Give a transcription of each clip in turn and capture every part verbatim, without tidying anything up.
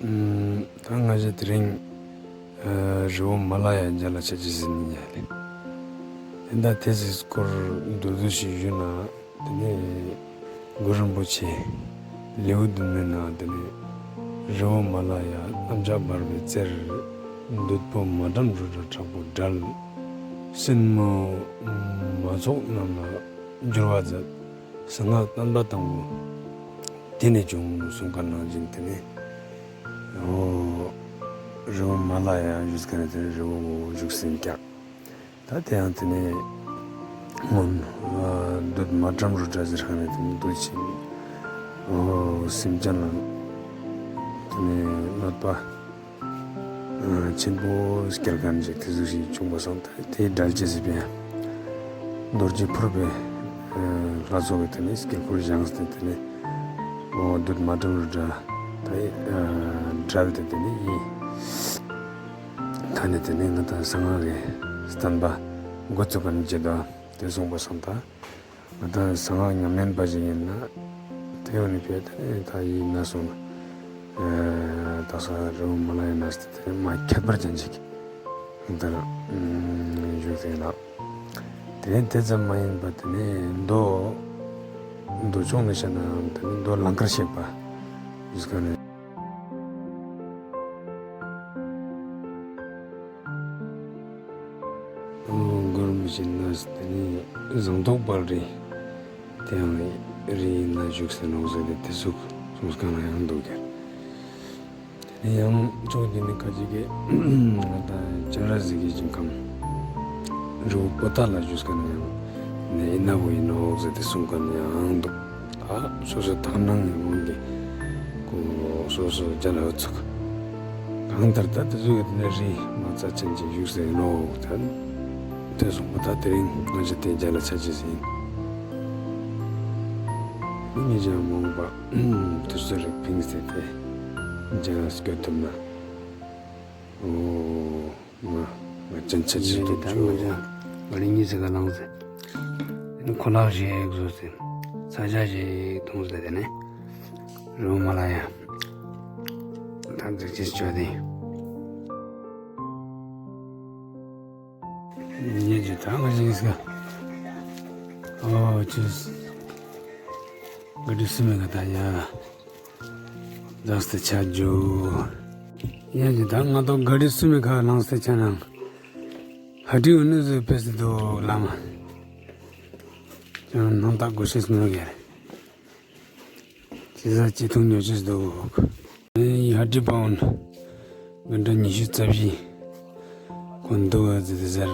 ཨུམ། ད་ང་ཞ་དེ་རིང་ཨ་རི་བོ་མ་ལ་ཡ་མཇལ་ལ་ཆ་ཅེས་ཨིན་ཡ་ལེ། ཏེ་ད་ཏེ་ཟུག་སྐོར་མདོར་བསྡུས་ཤིག་ཞུ་ན། ཏེ་ནེ་གུ་རུ་རིན་པོ་ཆེ་ལེའུ་བདུན་མའི་ནང་ཏེ་ནེ་རི་བོ་མ་ལ་ཡ་གནམ་ལྕགས་འབར་བའི་རྩེར། བདུད་པོ་མ་ཏྲམ་རུ་དྲ་དྲག་པོ་བསྒྲལ། སྲིན་མོ་མ་ཚོགས་རྣམས་ལ་བསྒྱུར་བ་མཛད། གསང་སྔགས་བསྟན་པ་དང་པོ་ཏེ་ནེ་བྱུང་གསུངས་ཁན་ནང་བཞིན་ཏེ་ནེ་འོ་རི་བོ་མ་ལ་ཡ་བཞུགས་ཁན་ནི་ཏེ་ནེ་རི་བོ་བཞུགས་སེ་ཀྱག། ད་ཏེ་ཡང་ཏེ་ནེ་སྔོན་ཨ་བདུད་མ་ཏྲམ་རུ་དྲ་ཟེར་ཁན་ནི་ཏེ་ནེ་བདུད་ཆེན་འོ་སེམས་ཅན་ལ་ཏེ་ནེ་གནོད་པ་ཨ་ཆེན་པོ་སྐྱེལ་ཁན་ཞིག་ཏེ་ཟུག་ཞིག་བྱུང་བ་སང་ད་ཏེ་བསྒྲལ་ཅེས་སི་ཕིའ་རྡོ་རྗེ་ཕུར་པའི་ཨ་ལྷ་ཚོགས་ཀྱི་ཏེ་ནེ་དཀྱིལ་འཁོར་བཞེངས་ཏེ་ཏེ་ནེ་འོ་བདུད་མ་ཏྲམ་རུ་དྲ་ད་ཨ་བསྒྲལ་ཏེ་ཏེ་ནེ་ཡི་ད་ནི་ཏེ་ནེ་ང་ཏང་གསང་སྔགས་ཀྱི་བསྟན་པ་འགོ་བཙུགས་ཁན་ནི་ཆེད་དུ་ཏེ་གསུངས་པ་སང་ད་ང་ཏང་གསང་སྔགས་ཉམས་ལེན་པ་ཞིག་ཨིན་ན་ཏེ་ཡོང་ནི་ཕིའ་ཏེ་ནེ་ད་ཡི་ན་སོང་ན་ཨ་ད་ས་རི་བོ་མ་ལ་ཡ་ན་སྟེ་ཏེ་ནེ་མ་ཁྱད་པར་ཅན་ཞིག་ང་ཏང་བཞུགས་ཏེ་ཨིན་ལ། ཏེ་ནེ་ཏེ་ཙམ་མ་ཡིན་པ་ཏེ་ནེ་མདོ་མདོ་ཕྱོགས་ནེ་བཤད་ན་ཏེ་ནེ་མདོ་ལང་ཀར་གཤེགས་པ་ཞུས་ཁན་ནི། གུ་རུ་རིན་པོ་ཆེ་ན་སྟེ་ནི་ཟངས་མདོག་དཔལ་རི་ཏེའང་རི་ན་བཞུགས་སེ་ནོག་ཟེར་ཏེ་ཏེ་ཟུག་གསུངས་ཁན་ཡང་འདུག་ག། ཏེ་ནེ་ཡང་ཕྱོགས་གཅིག་ནེ་ཁ་ཅིག་གི་ང་ཏང་སྤྱན་རས་གཟིགས་ཀྱི་ཞིང་ཁམས་རི་བོ་པོ་ཏ་ལ་བཞུགས་ཁན་ཡང་ནེ་ཨིན་ན་བོ་ཨིན་ནོག་ཟེར་ཏེ་གསུངས་ཁན་ཡང་འདུག། ད་སོ་སོའི་དག་སྣང་གི་དབང་གིས་ཁོ་སོ་སོ་མཇལ་ལ་འོ་ཚུགས། གང་ལྟར་ད་ཏེ་ཟུག་གི་ཏེ་ནེ་རི་མ་རྩ་ཅན་ཅིག་བཞུགས་སེ་ཨིན་ནོག། ད་ཏེ་གསུངས་པ་ད་དེ་རིང་ང་ཞ་ཏེ་མཇལ་ལ་ཆ་ཅེས་ཨིན། མི་ཉེ་ཞ་མ་འོངས་པ་དུས་ཚོད་རིག་ཕིངས་ཏེ་ཏེ་མཇལ་ལ་སྐྱོད་ཐུབ་ན། འོ་མ་མ་ཅན་ཆ་ཅེས་འདུག་ད་ཅོ། ང་ཞ་ང་རང་ཉིད་ཟེར་ག་ལངས་སེ། ཁོ་ལག་ཞིག་བཟོས་སེ། ས་ཆ་ཞིག་ཐོང་སེ་ཏེ་ནེ་རི་བོ་མ་ལ་ཡ་ད་འཛེགས་ཅེས་ཅོ་ཏེ། ཉེ་ཞ་ད་ང་ཞ་ཨོ་ཅིས་ག་དུས་སུ་མེད་ག་ད་ཡ། ལངས་ཏེ་ཆ་ཇུ། ཡ་ཇི་ད་ང་ཏོ་ག་རི་སུ་མི་ཁ་ལངས་ཏེ་ཆ་ནང་ཧ་ཏི་འུ་ནུ་ཟེར་ཕེ་སི་དུག་ལ་མ། ཅང་ནང་ཏག་གོ་ཤེས་མི་རུག་གེ། ཅི་ཟ་ཅི་འཐུང་ཉོ་ཅེས་དུག། ཨེ་ཧ་ཏི་པའོན་གན་ད་ཉི་ཤུ་རྩ་བཞི། ཀོན་དུ་བ་ཟི་དི་ཟེར་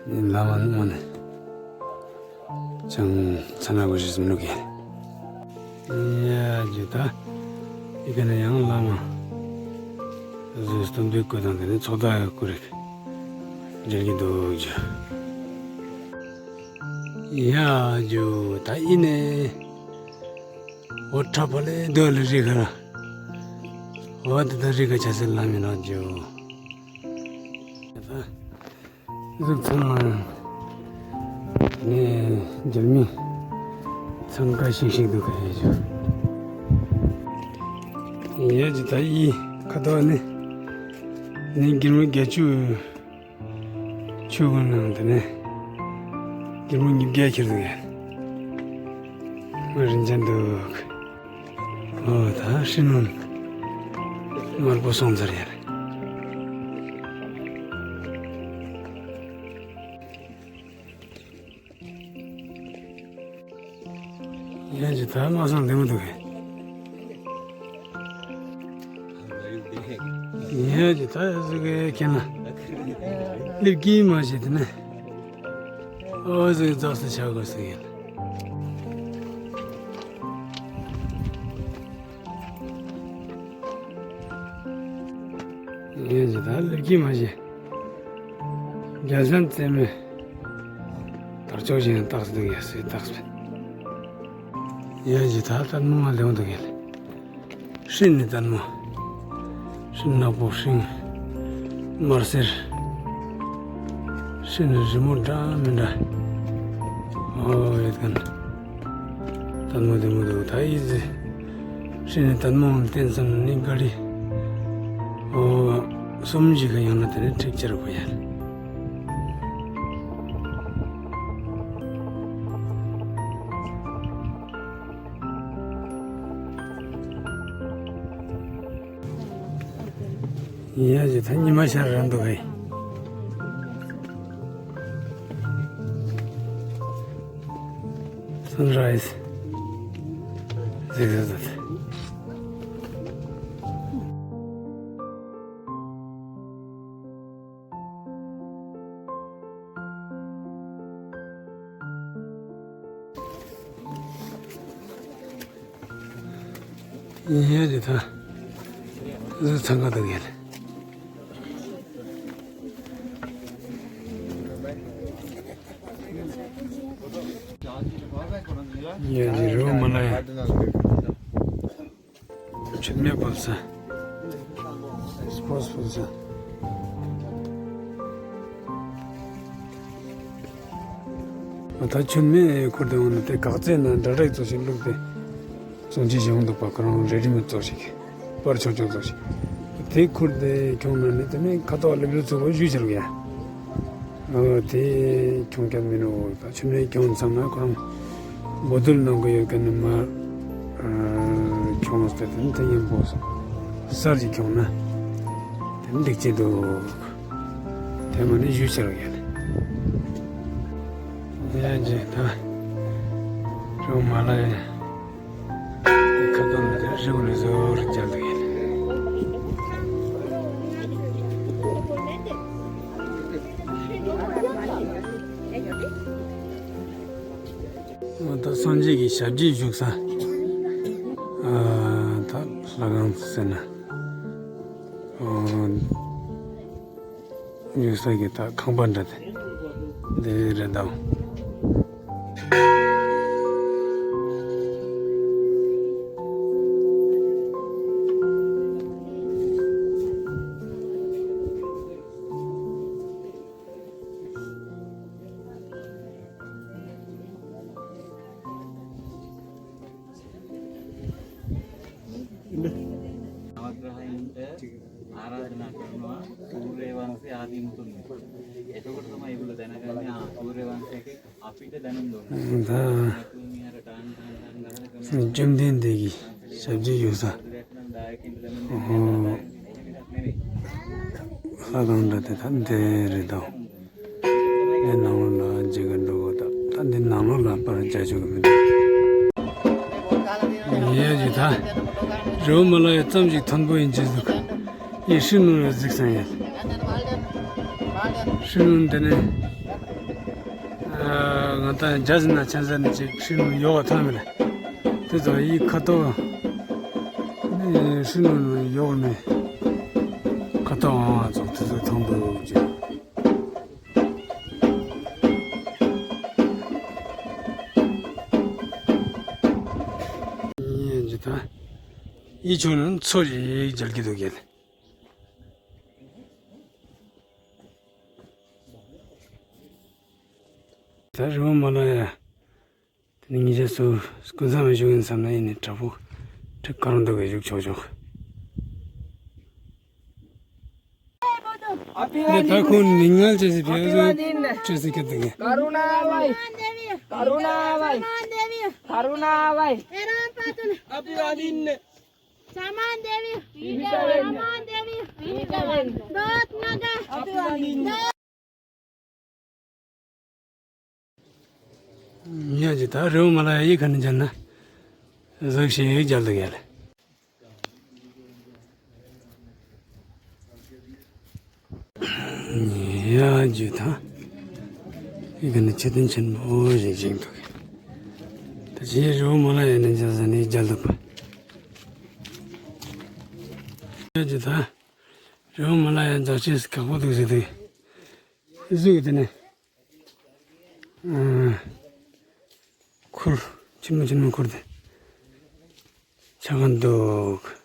རག། ལ་མ་ནི་མ་ནི་ཅང་ཚ་ན་གོ་ཤེས་མི་ནུག་གེ། ཡ་ཇི་ད་ཨི་ཀ་ནེ་ཡང་ལ་མ་ཟི་སྟོན་པའི་སྐུ་དང་ཏེ་ནེ་ཚོགས་བདག་གི་སྐུ་རིགས་མཇལ་གི་དུག་ཇུ། ཡ་ཇུ་ད་ཨི་ནེ། འོ་ཁྲ་པ་ལེ་དོ་ལེ་རི་ཁ་ར། འོ་ཏེ་ད་རི་ཁ་ཆ་སེ་ལ་མི་ནོག་ཇུ། ཟུག་ཚང་མ་ནེ་མཇལ་མི་ཚང་ཀ་ཤིག་ཤིག་དུག་ག་ཡ་ཇུ། ཡ་ཇི་ད་ཨི་ཁ་དོ་ནེ་ནི་གིར་མི་གྱ་ཅུ། ཆུ་གུན་ནང་ཏེ་ནེ་གྱི་མོ་ཉིས་བརྒྱ་ཁྱེར་དུག་ཡ། མ་རིན་ཅན་དུག། འོ་ད་ཤིན་ནུ་དམར་པོ་སོང་ཚར་ཡ། ཡ་ཇི་ད་མ་སང་ལྡེ་མོ་དུག་གེ། ཡ་ཇི་ད་ཟུག་གེ་ཁྱེད་ན་ལེབ་ཀྱི་མ་ཞེ་ཏེ་ནེ་འོ་ཟུག་རྫོགས་སེ་ཆ་གོ་སེ་ཡིན། ཡ་ཇི་ད་ལེབ་ཀྱི་མ་ཞེ། རྒྱལ་མཚན་རྩེ་མོའི་དར་ལྕོག་ཅིག་ཡང་བཏགས་སེ་དུག་ཡ་སེ་བཏགས་སེ། ཡ་ཇི་ད་ལྟད་མོ་མ་ལེའོ་དུག་ཡ་ལེ། སྤྲིན་ནི་ལྟད་མོ། སྤྲིན་ནག་པོ་སྤྲིན་དམར་སེར། སྤྲིན་རི་མོ་འདྲ་མི་འདྲ། འོ་ཡོད་ཁན། ལྟད་མོ་ལྡེ་མོ་དུག་ད་ཨི་ཟི། ཁྲིད་ནས་ཏན་མོ་བསྟན་སམ་ནི་ག་རི་འོ་གསུམ་ཞིག་གི་ཡང་ན་དེ་ནས་ཁྲིག་ཅར་གོ་ཡ། ཡ་ཇི་ད་ཉི་མ་ཤར་རན་འདུག་གས། Sunrise. ཟིག་ཟིག་ཟིག། ཡ་ཇི་ད་ཟིག་ཚང་ཀ་དུག་ཡ་ལེ། ཡ་ཇི་རི་བོ་མ་ལ་ཡ། མཆོད་མེ་ཕུལ་ས། སྤོས་ཕུལ་ས། ད་མཆོད་མེ་ཁུར་ཏེ་འོང་ན་དེ་གག་རྩེ་ན་འདྲ་འདྲ་ཙོགས་ཤིག་བླུགས་ཏེ་བཙོང་ཅེས་ཤིག་འདུག་པ། ཁོ་རང་རེ་ཌི་མེཌ་ཙོགས་ཤིག་པར་ཆུང་ཆུང་ཙོགས་ཤིག་དེ་ཁུར་ཏེ་ཁྱོང་ན་ནི་དེ་ནས་ཁ་དོག་ལེབ་ལེབ་ཚོ་བོ་ཞུ་ཆ་རུག་ཡ། འོ་དེ་ཁྱོང་ཁན་མི་ནུག། ད་མཆོད་མེ་ཁྱོང་ཚང་མ་ཁོ་རང་བོ་དུལ་ནང་གི་ཡོད་ཁན་ནི་མ་ཁྱོང་སྟེ་དེ་ནི་དེ་ཡིན་པོ་གསར་ཞིག་ཁྱོང་ན་དེ་ནི་འགྲིག་ཅེས་འདུག། དེ་མ་ནི་ཞུ་ཆ་རུག་ཡ་ལེ། ཡ་ཇི་ད་རི་བོ་མ་ལ་ཡ། ཁ་ཏོན་ནི་རི་བོ་ནི་ཟོར་རྒྱལ་དུ་ཡིན། འོ་ད་སངས་རྒྱས་ཀྱི་ཞབས་རྗེས་བཞུགས་ས། ཨ་ད་ལྷ་ཁང་ཟེར་ན། འོ། ཡོད་ས་གི་ད་ཁང་པ་འདྲ་དེ་འདི་རེད་དོ། නවග්‍රහයන්ට ආරාධනා කරනවා සූර්ය වංශයේ ආදි මුතුන්ව. එතකොට තමයි ඒගොල්ලෝ දැනගන්නේ ආ සූර්ය වංශයේ අපිට දැනුම් දුන්නා. ད་ནතුන් මිහාර ටාන් ටාන් ටාන් ගහලා ཀ‍රමයෙන් བཅོམ་ལྡན་འདས་ཀྱི་ཞབས་རྗེས་བཞུགས་ས། ཨོ་ཧོ། ལྷ་ཁང་འདྲ་དེ་ད་འདི་རེད་དོ། འདི་ནང་ལོགས་ལ་མཇལ་ག་འགྲོ་གོ། ད་ད་འདི་ནང་ལོགས་ལ་པར་མཇལ་ཆོག་གི་མི་འདུག། ཡ་ཇི་ད་རི་བོ་མ་ལ་ཡ་ཙམ་ཞིག་མཐོན་པོ་ཡིན་ཅེས་འདུག། ཡེ་ཤུ་ནུ་ར་གཟིགས་སང་ཡ། ཤུ་ནུ་འདི་ནས་ཨ་ང་ད་རྒྱ་ཟིན་ན་ཆན་ས་ནས་ཅིག་ཤུ་ནུ་ཡོག་ག་ཐོན་མི་ལ། དེ་ཚོ་ཡི་ཁ་ཐོག་ཤུ་ནུ་ཡོག་ནས་ཁ་ཐོག་ཨང་ཙོགས་དེ་ཚོ་མཐོང་འདུག་ཅིག། ཡ་ཇི་ད་ཡི་ཆུ་ནི་མཚོ་ཞིག་མཇལ་གི་འདུག་གལ། ད་རི་བོ་མ་ལ་ཡ། དེ་ནི་ཉི་ཤུ་སུ་སྐུ་མཚམས་བཞུགས་ཡིན་བསམ་ན་ཡིན་ནི་དྲག་པོ་དྲག་ཀ་རུ་འདུག་གི་བཞུགས་ཆོག་ཆོག། ད་ཁོང་ནི་ངལ་ཅེས་སི་ཕེ་ཟོ་ཅེས་སི་ཁེ་ཏུ་གི། करुणामय। करुणामय। करुणामय। सामान देवी। सामान देवी। दोत नगा। ཡ་ཇི་ད་རི་བོ་མ་ལ་ཡ་ཡི་ཁ་ནས་མཇལ་ན་གཟིགས་ཤིག་མཇལ་འདུག་ཡ་ལེ། ཡ་ཇི་ད་ཡི་ཁ་ནས་མཆོད་རྟེན་ཆེན་པོ་ཞིག་བཞེངས་འདུག། ད་ཅི་རི་བོ་མ་ལ་ཡ་ནས་མཇལ་ས་ནས་མཇལ་འདུག་པ། ཡ་ཇི་ད་རི་བོ་མ་ལ་ཡ་མཇལ་ཅེས་ཁག་པོ་འདུག་ཟེར་དུས། གཟིགས་དེ་ནས་ཨ་ཁུར་ཆེན་མོ་ཆེན་མོ་ཁུར་ཏེ་ཆ་ག་འདུག།